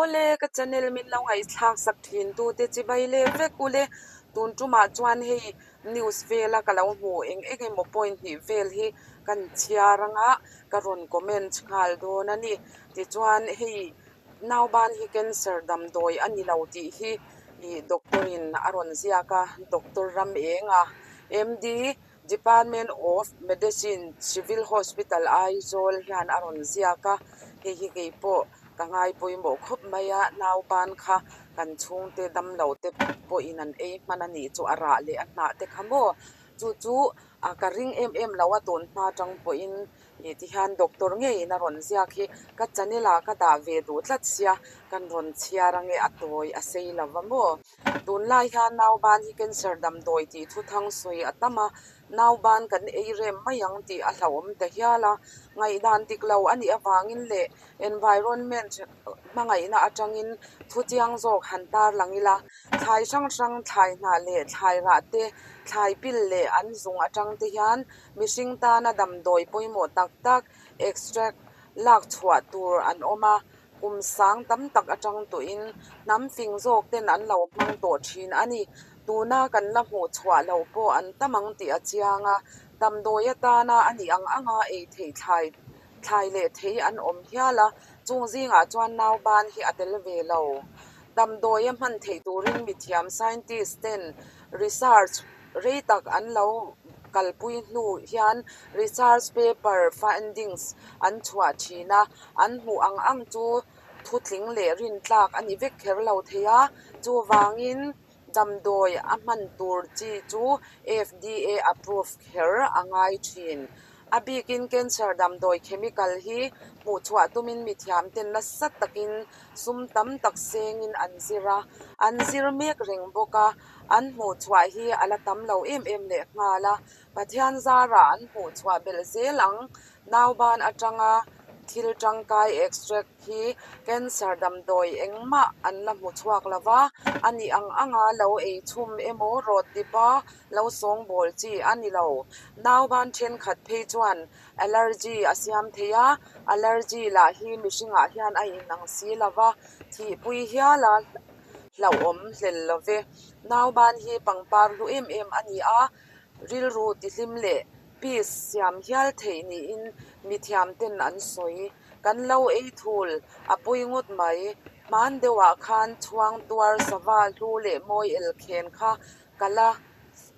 Awle, ka channel min lo ngaihthlak sak thin tu te chibai leh vek ule. Tun tumah chuan hei news vela ka lo hmu eng eng emaw point hnih vel hi kan chhiar anga ka rawn comment nghal dawn a ni. Tichuan hei nauban hi cancer damdawi a ni lo tih hi ih doctor in a rawn ziak a, Doctor Ramenga, MD. Department of Medicine, Civil Hospital, Aizawl hian a rawn ziak a, hei hi kei pawh ka ngai pawimawh khawp mai a, nauban kha kan chhungte damlo te pawhin an ei hman a nih chu a rah leh a hnah te kha maw chu chu a ka ring em em lo a tun hma tang pawhin ih tihian doctor ngeiin a rawn ziak hi ka channel ah ka dah ve duh tlat sia kan rawn chhiar ange a tawi a sei lo va maw. Tunlai hian nauban hi cancer damdawi tih thuthang sawi a tam a, nauban kan ei rem mai ang tih a hlauhawm ta hial a. Ngaihdan dik lo a nih avangin leh environment hmangaihna atangin thu chiang zawk han tarlang ila, thlai hrang hrang thlai hnah leh thlai rah te, thlai pil leh an zung atang te hian mihring tana damdawi pawimawh tak tak extract lak chhuah tur an awm a. Kum sang tam tak atang tawhin hnam fing zawk ten an lo hmang tawh thin a ni. Tuna kan la hmuh chhuah loh pawh an tam ang tih a chiang a, damdawi atana a nih ang anga ei theih thlai thlai leh thei an awm hial a, chung zingah chuan nauban hi a tel ve lo. Damdawi a hman theih turin mithiam scientist ten research Rei tak an lo kalpui hnu hian research paper findings an chhuah thin a, an hmuh ang ang chu thutling leh rintlak a ni vek kher lo thei a, chuvangin damdawi a hman tur chi chu FDA approve kher a ngai thin. A bikin cancer damdawi chemical hi hmuhchhuah tumin mithiam ten nasa takin sum tam tak sengin an zir a, an zir mek reng bawk a. An hmuhchhuah hi a la tam lo em em leh nghal a, Pathian zarah an hmuhchhuah belh zel ang. Nauban atanga thil tangkai extract hi cancer damdawi engmah an la hmu chhuak lo va, a nih ang anga lo ei chhum emaw rawt tipa lo sawngbawl chi a ni lo. Nauban thenkhat phei chuan allergy a siam thei a, allergy lah hi mihringah hian a inang si lo va, thihpui hiala hlauhawm hlel lo ve. Nauban hi pangpar hlu em em a ni a, rilru tihlim leh peace siam hial theih niin mithiam ten an sawi. Kan lo ei thul a pawi ngawt mai. Hman deuhah khan chhuang tuar sava hlu leh mawi elkhen kha Ka la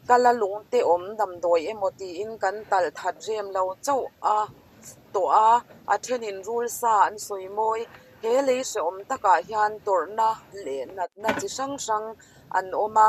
ka la lungte awm damdawi emaw tiin kan talh that rem lo chauh a tawh a, a thenin rul sa an sawi mawi. He lei hrehawm takah hian tawrhna leh natna chi hrang hrang an awm a,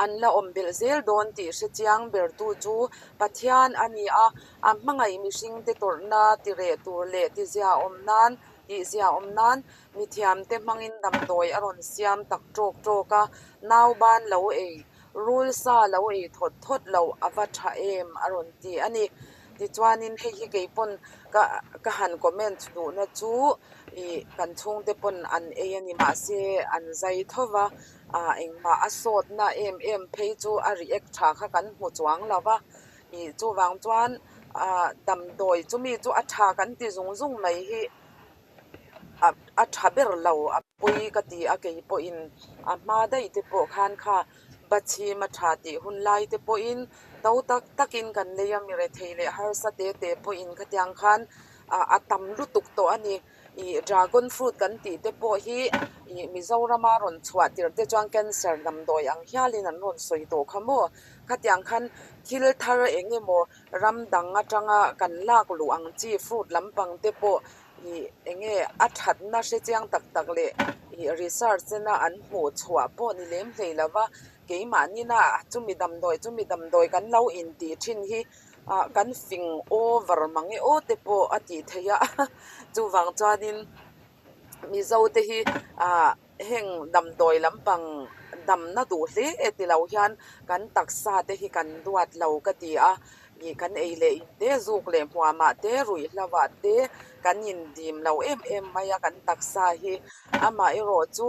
an la awm belh zel dawn tih hre chiang bertu chu Pathian a ni a, a hmangaih mihringte tawrhna tireh tur leh tiziaawm nan tihziaawm nan Mithiamte hmangin damdawi a rawn siam tak tawk tawk a, nauban lo ei, rul sa lo ei thawt thawt loh a va tha em a rawn ti a ni. Tichuanin hei hi kei pawn ka ka han comment duhna chu ih kan chhungte pawn an ei a ni mahse an zai tho va, ah engmah a sawtna em em phei chu a react tha kha kan hmu chuang lo va, ih chuvang chuan ah damdawi chumi chu a tha kan ti zung zung mai hi. a tha ber lo a pawi ka ti a kei pawhin a hma daih te pawh khan kha bachhim a tha tih hun lai te pawhin to tak takin kan lei a mi rethei leh harsa te te pawhin khatiang khan ah a tam lutuk tawh a ni ih dragon fruit kan tih te pawh hi ih Mizorama rawn chhuah tir te chuan cancer damdawi ang hialin an rawn sawi tawh kha maw khatiang khan thil thar eng emaw ram dang atanga kan lak luh ang chi fruit lampang te pawh ih eng nge a thatna hre chiang tak tak leh ih research ena an hmuh chhuah pawh ni lem hlei lo va keimahni na chumi damdawi chumi damdawi kan lo intih thin hi ah kan fing over mang e aw te pawh a tih theih a chuvang chuanin mizo te hi ah. Heng damdawi lampang damna duh hle e ti lo hian kan taksa te hi kan duat lo ka ti a, ih kan ei leh in te zuk leh hmuamah te ruihhlo ah te kan indim lo em em mai a kan taksa hi amaherawh chu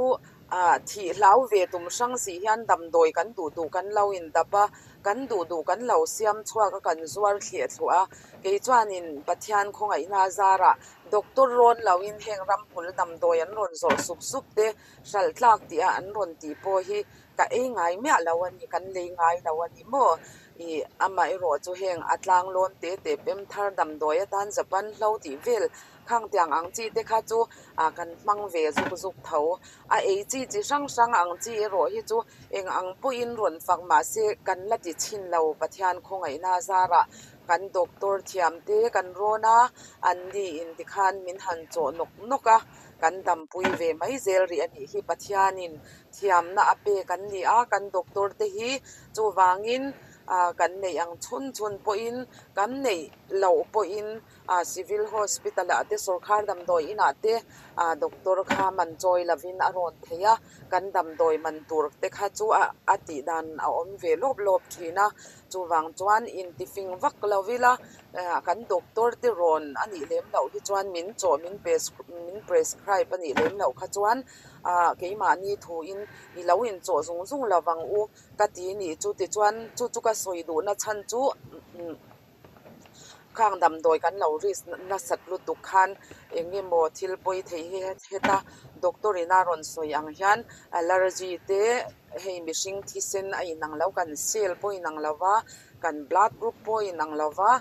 ah thih hlau ve tum hrang si hian damdawi kan duh duh kan lo indap a, kan duh duh kan lo siam chhuak a kan zuar thliah thluah a, kei chuanin Pathian khawngaihna zarah. Doctor rawn loin heng ramhmul damdawi an rawn zawrh sup sup te hralh tlak tih a an rawn tih pawh hi ka ei ngai miah lo a ni, kan lei ngai lo a ni maw? Ih amaherawh chu heng a tlang lawn te te pem thar damdawi atan Japan hlo tih vel khang tiang ang chi te kha chu ah kan hmang ve zuk zuk tho. A ei chi chi hrang hrang ang chi erawh hi chu eng ang pawhin rawn fak mah se kan la ti chhin lo Pathian khawngaihna zarah kan doctor thiam te kan rawn a, an ni in tikhan min han chawh nawk nawk a, kan dampui ve mai zel rih a nih hi Pathianin thiamna a pek an ni a, kan doctor te hi chuvangin ah kan neih ang chhun chhun pawhin kan neih loh pawhin ah civil hospital ah te sawrkhar damdawi inah te ah doctor kha man chawi lovin a rawn thei a, kan damdawi man tur te kha chu a a tih dan a awm ve lawp lawp thin a, chuvang chuan intifing vak lo ila ah kan doctor te rawn a nih lem loh hi chuan min chawh min min prescribe a nih lem loh kha chuan ah keimahni thuin i lo inchawh zung zung lo vang u ka ti nih chu tichuan chu chu ka sawi duhna chhan chu Khang damdawi kan lo risk nasat lutuk khan eng emaw thil pawi thei hi heta doctor in a rawn sawi ang hian allergy te hei mihring thisen a inang lo kan cell pawh a inang lo va kan blood group pawh a inang lo va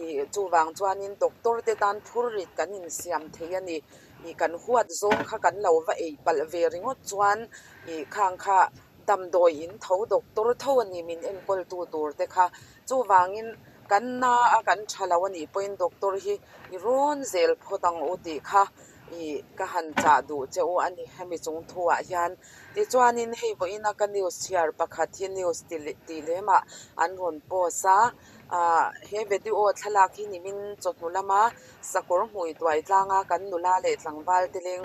ih chuvang chuanin doctor te tan phur rit kan insiam thei a ni ih kan huat zawng kha kan lo va ei palh ve ringawt chuan ih khang kha damdawi in tho doctor tho a ni min enkawl tu tur te kha. Chuvangin kan na a kan tha lo a nih pawhin doctor hi i rawn zel phawt ang u tih kha ih ka han chah duh che u a ni hemi chung thu ah hian. Tichuanin hei vawiina ka news chhiar pakhat hi news ti tih lemah an rawn post a, ah he video thlalak hi nimin chawhnu lama sakawr hmui tuai tlanga kan nula leh tlangval te leng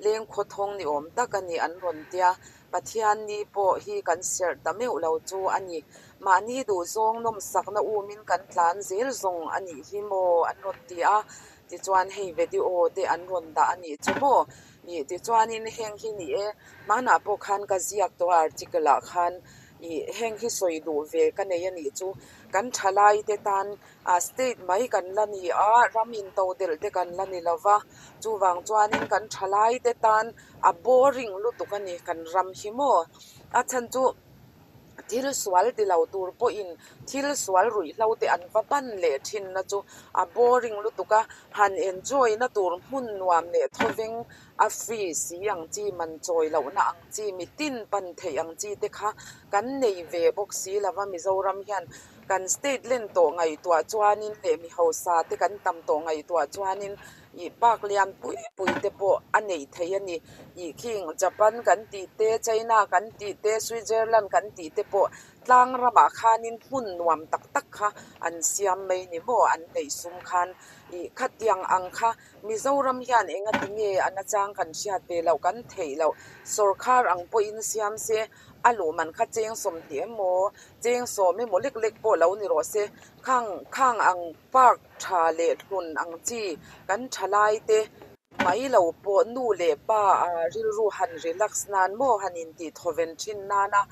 leng khawthawng ni awm tak a ni an rawn tia. Pathianni pawh hi kan serh ta meuh lo chu a ni. Mahni duhzawng nawmsakna umin kan tlan zel zawng a nih hi maw an rawn ti a, tichuan hei video te an rawn dah a nih chu maw? Ih tichuanin heng hi ni e, hmanah pawh khan ka ziak tawh a article ah khan ih heng hi sawi duh ve ka nei a nih chu. Kan thalai te tan ah state mai kan la ni a, ram intodelh te kan la ni lova, chuvang chuanin kan thalai te tan a boring lutuk a ni kan ram hi maw? A chhan chu thil sual ti lo tur pawhin thil sual ruihhlo te an va ban leh thin na chu a boring lutuk a, han enjoy na tur hmun nuam leh thawveng a free si ang chi man chawi lohna ang chi mitin pan theih ang chi te kha kan nei ve bawk si lova Mizoram hian kan state len tawh ngaihtuah chuanin leh mi hausa te kan tam tawh ngaihtuah chuanin ih park lian pui pui te pawh a neih theih a ni. Ih khing Japan kan tih te, China kan tih te, Switzerland kan tih te pawh tlang ramah khanin hmun nuam tak tak kha an siam mai ni maw an neih sum khan ih khatiang ang kha Mizoram hian engati nge a nachang kan hriat ve loh kan theih loh sawrkhar ang pawhin siam se a luh man kha cheng 20 emaw cheng 10 emaw lek lek pawh lo ni rawh se khang khang ang park tha leh hlun ang chi kan thalai te mai lo pawh nu leh pa ah rilru han relax nan maw han intih thawven thin nana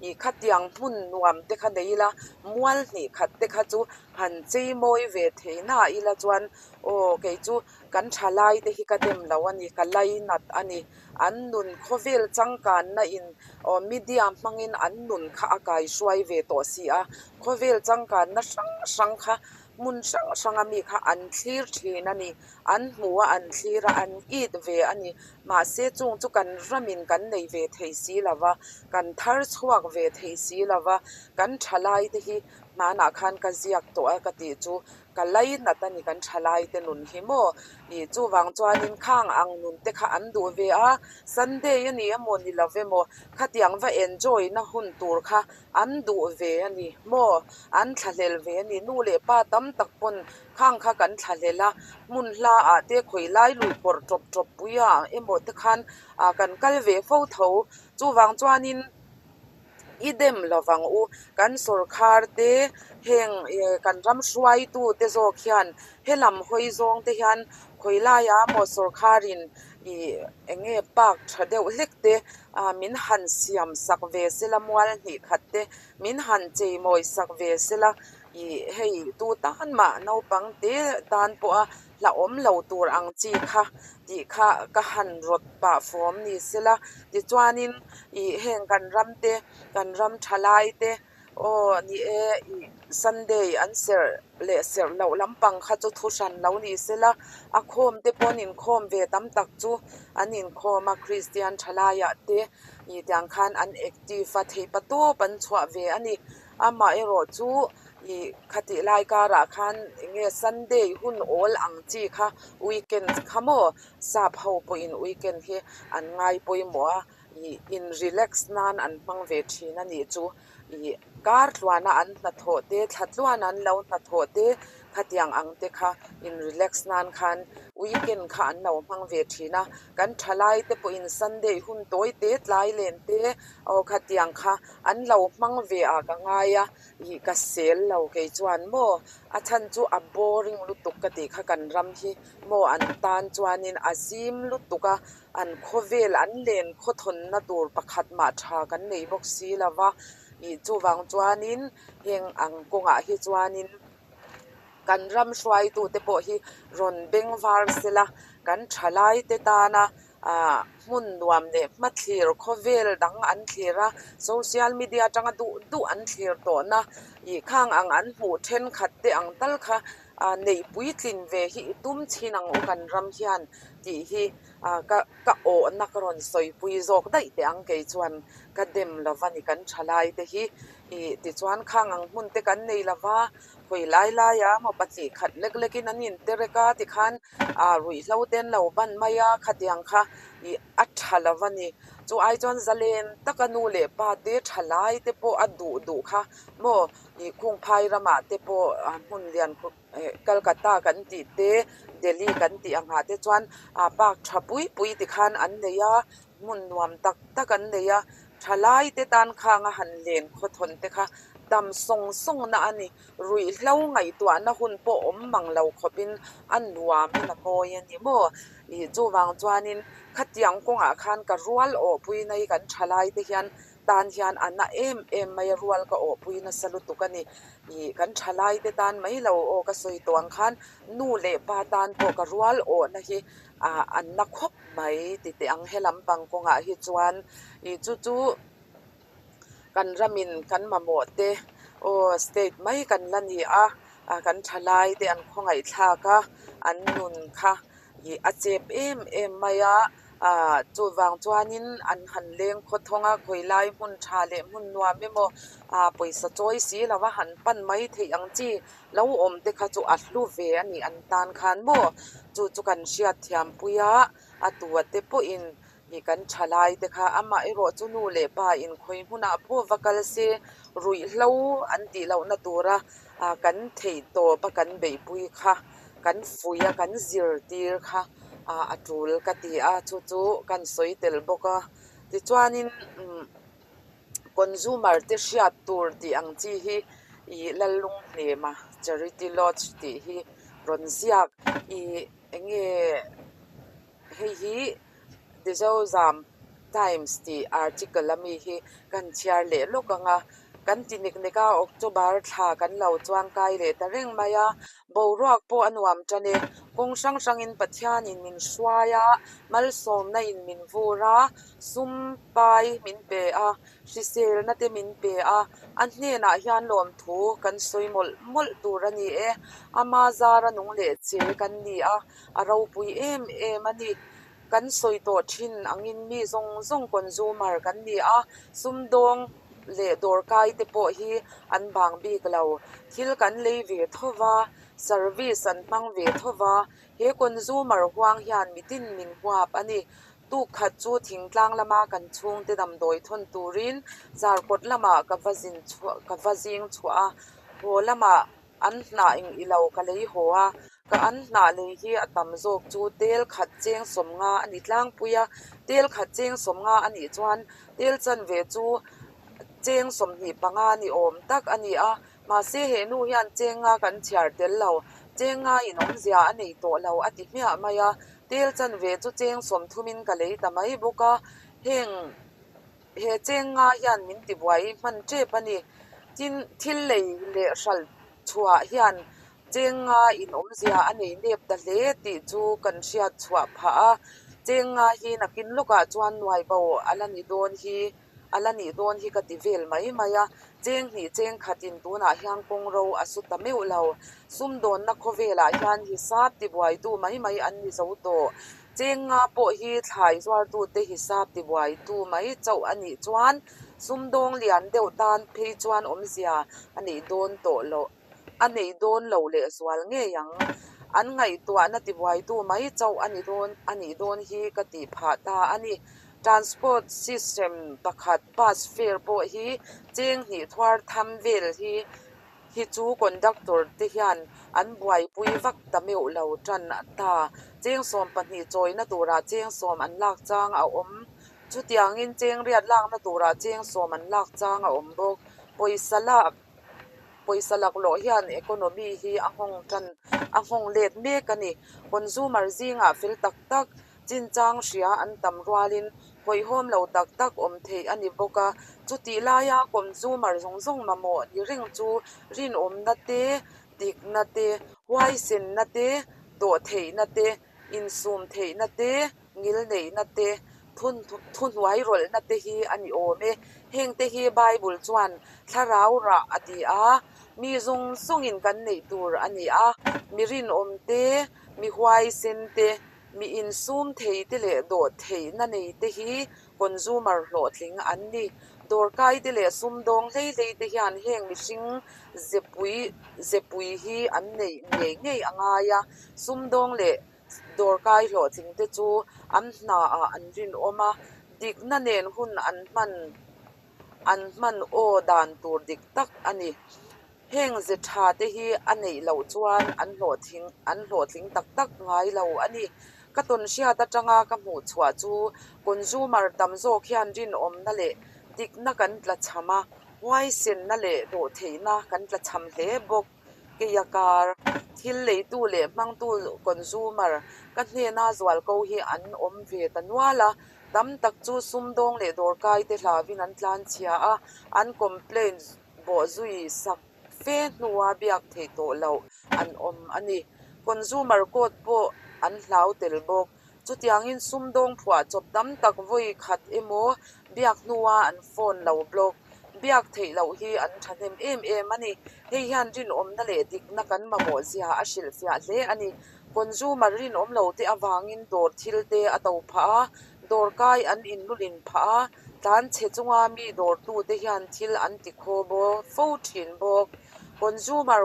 ih khatiang hmun nuam te kha nei ila mual hnih khat te kha chu han chei mawi ve thei na ila chuan aw kei chu kan thalai te hi ka dem lo a ni ka lainat a ni an nun khawvel changkanna in aw media hmangin an nun kha a kaihruai ve tawh si a khawvel changkanna hrang hrang kha hmun hrang hrang a mi kha an thlir thin a ni an hmu a an thlir a an it ve a ni mahse chung chu kan ramin kan nei ve thei si lo va kan thar chhuak ve thei si lo va kan thalai te hi hmanah khan ka ziak tawh a ka tih chu ka lainat a ni kan thalai te nun hi maw ih chuvang chuanin khang ang nun te kha an duh ve a Sunday a ni emaw ni lo emaw khatiang va enjoy na hun tur kha an duh ve a ni maw an thlahlel ve a ni nu leh pa tam tak pawn khang kha kan thlahlel a hmun hla ah te khawi lai lui pawrh tawp tawp pui ah emaw te khan ah kan kal ve fo tho chuvang chuanin. I dem lovang u, kan sawrkhar te heng kan ram hruaitu te zawk hian helam hawi zawng te hian khawi laia maw sawrkharin ih eng nge park tha deuh hlek te ah min han siam sak ve sela mual hnih khat te min han chei mawi sak ve sela ih hei tu tan mah naupang te tan pawha. hlauhawm lo tur ang chi kha tih kha ka han rawt pah fawm ni sela. Tichuanin ih heng kan ram te, kan ram thalai te aw ni e ih Sunday an serh leh serh loh lampang kha chu thu hran lo ni sela, a khawm te pawh an inkhawm ve tam tak chu an inkhawm a, Kristian thalaiah te ih tiang khan an active a, theihpatawp an chhuah ve a ni. Amaherawh chu ih khatih lai karah khan eng nge Sunday hun awl ang chi kha weekend kha maw sap ho pawhin weekend hi an ngai pawimawh a, ih in relax nan an hmang ve thin a nih chu. Ih kar tluana an hnathawh te thla tluana an lo hnathawh te khatiang ang te kha in relax nan khan weekend kha an lo hmang ve thin a, kan thalai te pawhin Sunday hun tawi te tlai len te aw khatiang kha an lo hmang ve ah ka ngai a, ih ka sel lo kei chuan maw a chhan chu a boring lutuk ka tih kha kan ram hi maw an tan chuanin a zim lutuk a, an khawvel an len khawthawnna tur pakhat mah tha kan nei bawk si lo va, ih chuvang chuanin heng ang kawngah hi chuanin kan ram hruaitute pawh hi rawn beng var sela kan thalaite tana ah hmun nuam leh hmathlir khawvel dang an thlir a, social media atanga duh duh an thlir tawhna ih khang ang an hmuh thenkhat te ang tal kha ah neih puitlin ve hi i tum chhin ang u kan ram hian tih hi ah ka ka awhna ka rawn sawipui zawk daih teh ang kei chuan ka dem lova ni kan thalai te hi ih tichuan khang ang hmun te kan nei lova hawi lai lai a maw pahnih khat lek lek in an in terek a tikhan ah ruihhlo te an lo ban mai a khatiang kha ih a tha lo a ni chu ai chuan zalen taka nu leh pa te tha lai te pawh a duh duh kha maw ih khungphai ramah te pawh ah hmun lian khawp eh Calcutta kan tih te Delhi kan tih ang ah te chuan ah park tha pui pui tikhan an nei a hmun nuam tak tak an nei a thalai te tan khang a han len khawthawn te kha dam sawng sawng na a ni ruihhlo ngaihtuahna hun pawh awm mang lo khawpin a nuam in a mawi a ni maw ih chuvang chuanin khatiang kawngah khan ka rual awhpui na hi kan thalai te hian tan hian a na em em mai a rual ka awhpui nasa lutuk a ni ih kan thalai te tan mai lo aw ka sawi tawh ang khan nu leh pa tan pawh ka rual awhna hi ah an na khawp mai ti teh ang he lampang kawngah hi chuan ih chu chu kan ramin kan mamawh te aw state mai kan la ni a ah kan thalai te an khawngaih thlak a an nun kha ih a chep em em mai a ah chuvang chuanin an han leng khawthawng a khawi lai hmun tha leh hmun nuam emaw ah pawisa chawi si lo a han pan mai theih ang chi lo awm te kha chu a hlu ve a nih an tan khan maw chu chu kan hriat thiam pui a a tua te pawhin ih kan thalai te kha amah erawh chu nu leh pa inkhawi hmunah pawh va kal se ruihhlo an tih lohna tura ah kan theih tawp a kan beihpui kha kan fuih a kan zirtir kha ah a tul ka ti a chu chu kan sawi tel bawk a tichuanin umm consumer te hriat tur tih ang chi hi ih Lallunghnema Charity Lodge tih hi rawn ziak ih eng nge hei hi The Zozam Times tih article ami hi kan chhiar leh lawk ang a kan ti nek nek a October thla kan lo chuang kai leh ta reng mai a boruak pawh a nuam tan e kawng hrang hrangin Pathianin min hruai a malsawmna in min vur a sum pai min pe a hriselna te min pe a a hnenah hian lawmthu kan sawi mawlh mawlh tur a ni e ama zara nung leh che kan ni a a ropui em em a ni. Kan sawi tawh thin angin mi zawng zawng consumer kan ni a, sumdawng leh dawrkai te pawh hi an bang bik lo. Thil kan lei ve tho va, service an hmang ve tho va, he consumer huang hian mitin min huap a ni. Tuk khat chu thingtlang lama kan chhungte damdawi thawn turin Zarkawt lamah ka va zin chhuah ka va zing chhuah a, haw lamah An hnah eng i lo ka lei haw a, ka an hnah lei hi a tam zawk chu tel khat cheng 50 a ni tlangpui a, tel khat cheng 50 a nih chuan tel chanve chu cheng 25 ni awm tak a ni a, mahse he nu hian cheng nga kan chhiar tel lo, cheng nga in awmzia a nei tawh lo a ti hmiah mai a, tel chanve chu cheng 30 in ka lei ta mai bawk a, heng. He cheng nga hian min tibuai hman tep a ni. Tin, thil lei leh hralh chhuah hian Cheng nga in awmzia a nei nep ta hle tih chu kan hriat chhuah phah a. Cheng nga hi nakin lawkah chuan nuai bo a la ni dawn hi a la nih dawn hi ka ti vel mai mai a. Cheng hnih cheng khatin tunah hian kawng ro a su ta meuh lo. Sumdawnna khawvelah hian hisap tibuaitu mai mai an ni zo tawh. Cheng nga pawh hi thlai zuartute hisap tibuaitu mai chauh a nih chuan sumdawng lian deuh tan phei chuan awmzia a neih dawn tawh loh a neih dawn lo lehzual ngei ang. An ngaihtuahna tibuaitu mai chauh a ni dawn a nih dawn hi ka tih phah ta a ni. Transport system pakhat bus fare pawh hi cheng hnih thuar tham vel hi hi chu conductor te hian an buaipui vak ta meuh lo tan ta. Cheng 12 chawina turah cheng 10 an lak chang a awm. Chutiangin cheng riat lakna turah cheng 10 an lak chang a awm bawk. Pawisa lak pawisa laklawh hian economy hi a nghawng tan a nghawng let mek a ni. Consumer zingah fel tak tak chinchang hria an tam rualin hawihhawm lo tak tak awm theih a ni bawk a. Chutih laia consumer zawng zawng mamawh ni reng chu rinawmna te, dikna te, huaisenna te, dawhtheihna te, insum theihna te, ngilneihna te, thuhnuairawlhna te hi a ni awm e. Hengte hi Bible chuan thlarau rah a ti a, mi zawng zawngin kan neih tur a ni a. Mi rinawm te, mi huaisen te, mi insum thei te leh dawhtheihna nei te hi consumer hlawhtling an ni. Dawrkai te leh sumdawng hlei hlei te hian heng mihring zepui zepui hi an neih ngei ngei a ngai a, sumdawng leh Dawrkai hlawhtling te chu an hnaah an rinawm a, dikna nen hun an hman an hman aw dan tur dik tak a ni. Heng ze tha te hi a neih loh chuan an hlawhtling an hlawhtling tak tak ngai lo a ni. Ka tawn hriat atanga ka hmuh chhuah chu consumer tam zawk hian rinawmna leh dikna kan tlachham a, huaisenna leh dawhtheihna kan tlachham hle bawk. Keia kar, thil leitu leh hmangtu, consumer, ka hnena zualko hi an awm ve ta nual a, tam tak chu sumdawng leh dawrkai te hlauhin an tlanchhia a, an complaint bawhzui sak fe hnua biak theih tawh loh an awm a ni. Consumer court pawh an hlau tel bawk. Chutiangin sumdawng phuah chawp tam tak vawi khat emaw biak hnua an phone lo block biak theih loh hi an thahnem em em a ni. Hei hian rinawmna leh dikna kan mamawh zia a hrilhfiah hle a ni. Consumer rinawm lo te avangin dawr thil te a to phah a, dawrkai an inlulin phah a, tlanchhe chunga mi dawrtute hian thil an ti khaw baw fo thin bawk. Consumer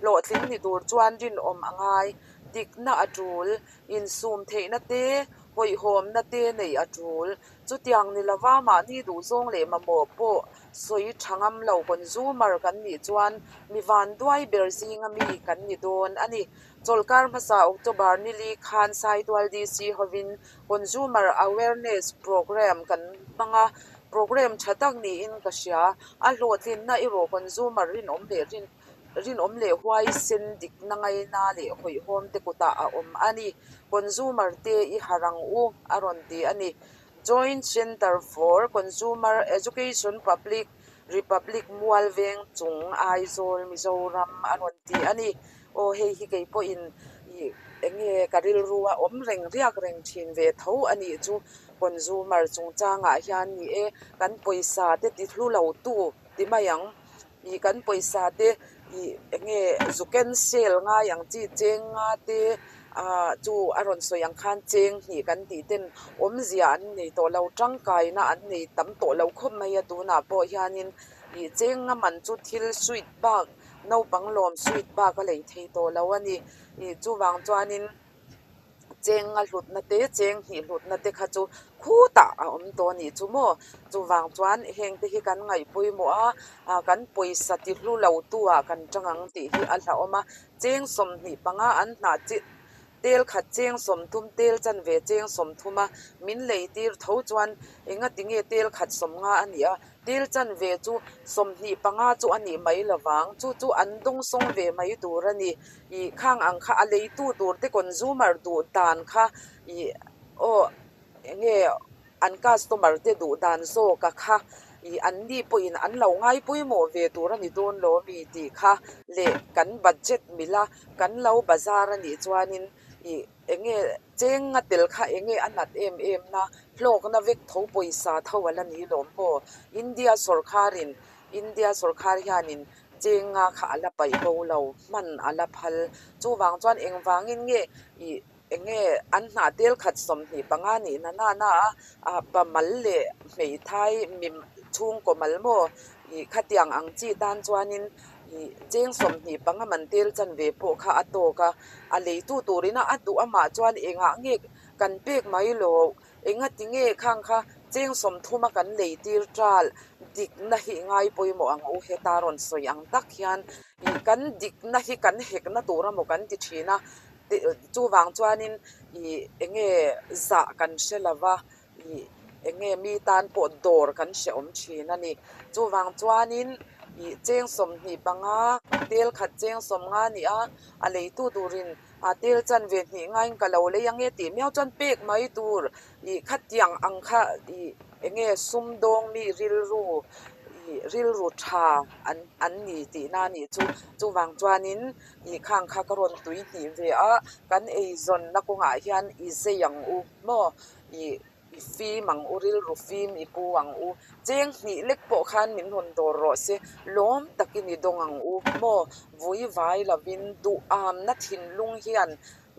hlawhtling ni tur chuan rinawm a ngai, dikna a tul, insum theihna te, hawihhawmna te neih a tul. Chutiang ni lova mahni duhzawng leh mamawh pawh sawi tha ngam lo consumer kan nih chuan mi vanduai ber zinga mi kan ni dawn a ni. Chawlhkar hmasa October nili khan Saitual DC hovin Consumer Awareness Programme kan hmang a, programme tha tak niin ka hria. A hlawhtlinna erawh consumer rinawm leh rin rinawm leh huaisen dikna ngaina leh hawihhawm te kutah a awm a ni. Consumer te i harh ang u a rawn ti a ni. Joint Centre for Consumer Education Public Republic Mual Veng Chung Aizawl Mizoram a rawn ti a ni. Aw hei hi kei pawhin ih eng nge ka rilru a awm reng riak reng thin ve tho a nih chu consumer chungchangah hian ni e kan pawisa te ti hlu lo tu ti mai ang. Ih kan pawisa te ih eng nge zu cancel ngai ang chi cheng nga te ah chu a rawn sawi ang khan cheng hnih kan tih ten awmzia an nei tawh lo tangkaina an nei tam tawh lo khawp mai a tunah pawh hianin ih cheng nga man chu thil sweet bak naupang lawm sweet bak a lei thei tawh lo a ni ih chuvang chuanin. Cheng a hlutna te, cheng hnih hlutna te kha chu khutah a awm tawh a nih chu maw? Chuvang chuan heng te hi kan ngaih pawimawh a, ah kan pawisa ti hlu lo tu ah kan tang ang tih hi a hlauhawm a. Cheng 25 an hnah chi tel khat cheng 30 tel chanve cheng 30 a min lei tir tho chuan engati nge tel khat 50 a nih a, Tel chanve chu 25 chu a nih mai lovang, chu chu an dawngsawng ve mai tur a ni. Ih khang ang kha a leitu tur te consumer duh dan kha ih aw eng nge an customer te duh dan zawka kha Ih an ni pawhin an lo ngai pawimawh ve tur a ni dawn lo ami tih kha leh kan budget mila kan lo bazar a nih chuanin ih eng nge cheng nga tel kha eng nge a nat em em na hlawkna vek tho pawisa tho a la ni lawm maw? India sawrkharin India sawrkhar hianin cheng nga kha a la paih bo lo hman a la phal chuvang chuan engvangin nge ih Eng nge an hnah tel khat 25 nih na na na a, a pa mal leh hmeithai mi chhungkaw mal maw ih khatiang ang chi tan chuanin ih cheng 25 man tel chanve pawh kha a tawk a, a leitu turin a duh amah chuan engah nge kan pek mai lo, engati nge khang kha cheng 30 a kan lei tir ṭal dikna hi ngai pawimawh ang u heta rawn sawi ang tak hian ih kan dikna hi kan hekna tur amaw kan ti ṭhin a. Chuvang chuanin ih eng nge zah kan hre lo va, ih eng nge mi tan pawh dawr kan hre awm thin a ni. Chuvang chuanin ih cheng 25, tel khat cheng 50 ni a, a leitu turin a tel chanve hnih ngaiin ka lo lei ang e tih miau chuan pek mai tur ih khatiang ang kha ih eng nge sumdawng mi rilru ih rilru tha an an ni tihna a nih chu. Chuvang chuanin Ih khang kha ka rawn tui hnih ve a, kan eizawnna kawngah hian i zei ang u maw? Ih i fim ang u, rilru fim i pu ang u. Cheng hnih lek pawh khan min rawn dawr rawh se, lawm takin i dawng ang u maw? Vui vai lovin duhamna thinlung hian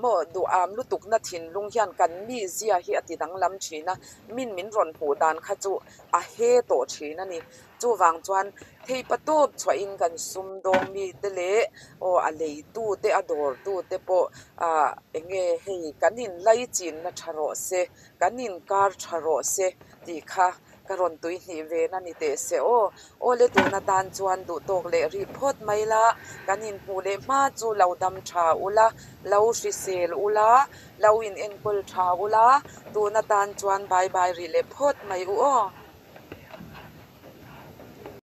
maw duham lutukna thinlung hian kan mizia hi a ti danglam thin a, min min rawn hmuh dan kha chu a he tawh thin a ni. Chuvang chuan theipatawp chhuahin kan sumdawng mite leh aw a leitute a dawrtute pawh ah eng nge hei kan inlaichinna tha rawh se, kan inkar tha rawh se tih kha ka rawn tui hnih ve na ni teh se aw. Aw le tun atan chuan duhtawk leh rih phawt mai la, kan inhmuh leh hma chu lo dam tha ula, lo hrisel ula, lo in enkawl tha ula, tun atan chuan bye bye rih leh phawt mai u aw.